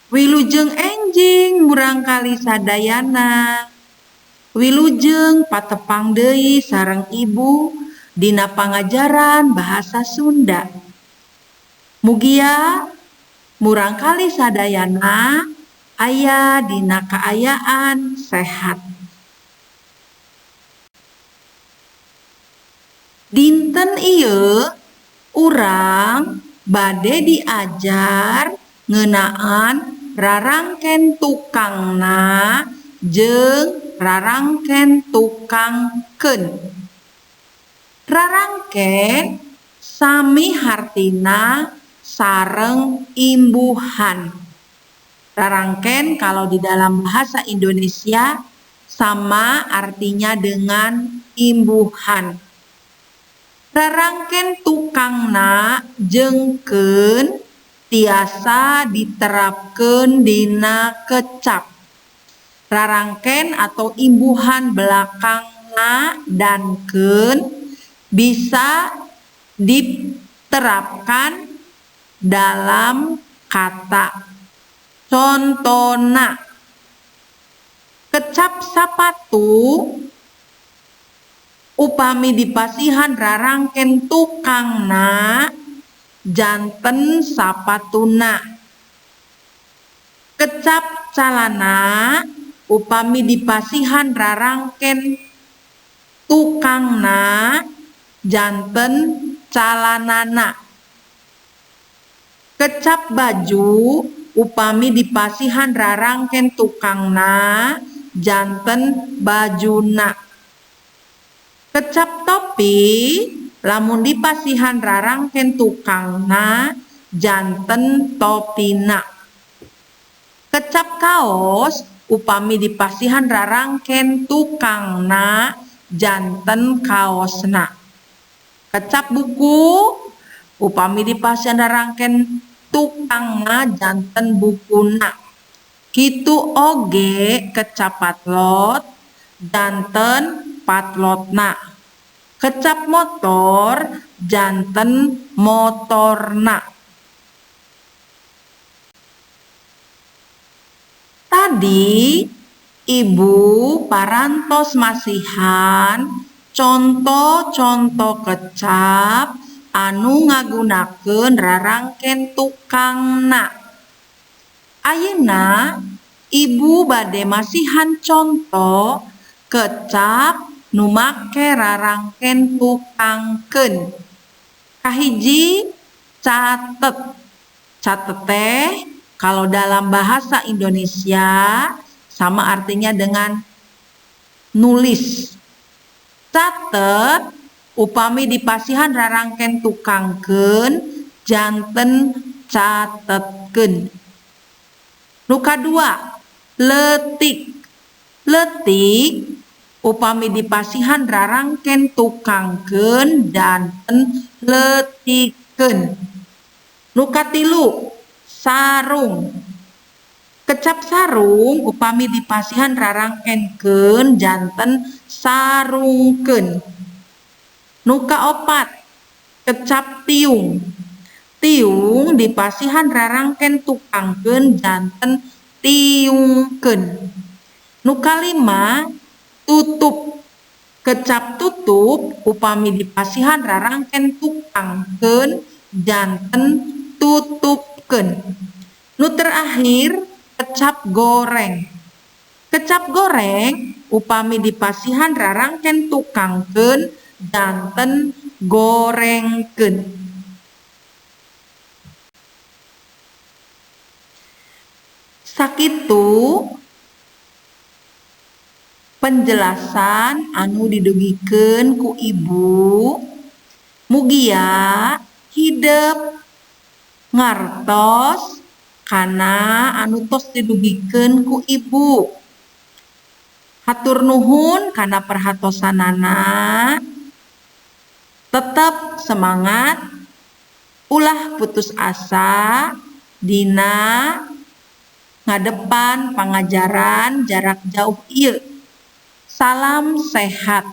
Wilujeng enjing murangkalih sadayana. Wilujeng patepang deui sareng Ibu dina pangajaran bahasa Sunda. Mugia murangkalih sadayana aya dina kaayaan sehat. Dinten ieu urang bade diajar ngeunaan rarangken tukangna jeung rarangken tukangkeun. Rarangken sami hartina sareng imbuhan. Rarangken kalau di dalam bahasa Indonesia sama artinya dengan imbuhan. Rarangken tukangna jeung keun tiasa diterapkeun dina kecap. Rarangken atau imbuhan belakangna dan keun bisa diterapkan dalam kata. Contona, kecap sapatu upami dipasihan rarangken tukangna janten sapatuna. Kecap calana upami dipasihan rarangken tukangna janten calanana. Kecap baju upami dipasihan rarangken tukangna janten bajuna. Kecap topi lamun dipasihan rarangken tukangna janten topina. Kecap kaos upami dipasihan rarangken tukangna janten kaosna. Kecap buku upami dipasihan rarangken tukangna janten bukuna. Kitu oge kecap patlot janten patlotna. Kecap motor janten motorna. Tadi Ibu parantos masihan contoh-contoh kecap anu ngagunakeun rarangken tukangna. Ayeuna Ibu bade masihan contoh kecap nu make rarangken tukangkeun. Kahiji, catet. Catet teh kalau dalam bahasa Indonesia sama artinya dengan nulis. Catet upami dipasihan rarangken tukangkeun janten catetkeun. Nu kadua, leutik. Leutik upami dipasihan rarangken tukangkeun janten leutikeun. Nu katilu, sarung. Kecap sarung upami dipasihan rarangkenkeun janten sarungkeun. Nu kaopat, kecap tiung. Tiung dipasihan rarangken tukangkeun janten tiungkeun. Nu kalima, tutup. Kecap tutup upami dipasihan rarangken tukangkeun janten tutupkeun. Nu terakhir, kecap goreng. Kecap goreng upami dipasihan rarangken tukangkeun janten gorengkeun. Sakitu penjelasan anu didugikeun ku Ibu. Mugia hidep ngartos kana anu tos didugikeun ku Ibu. Hatur nuhun kana perhatosanana. Tetap semangat, ulah putus asa dina ngadepan pangajaran jarak jauh ieu. Salam sehat.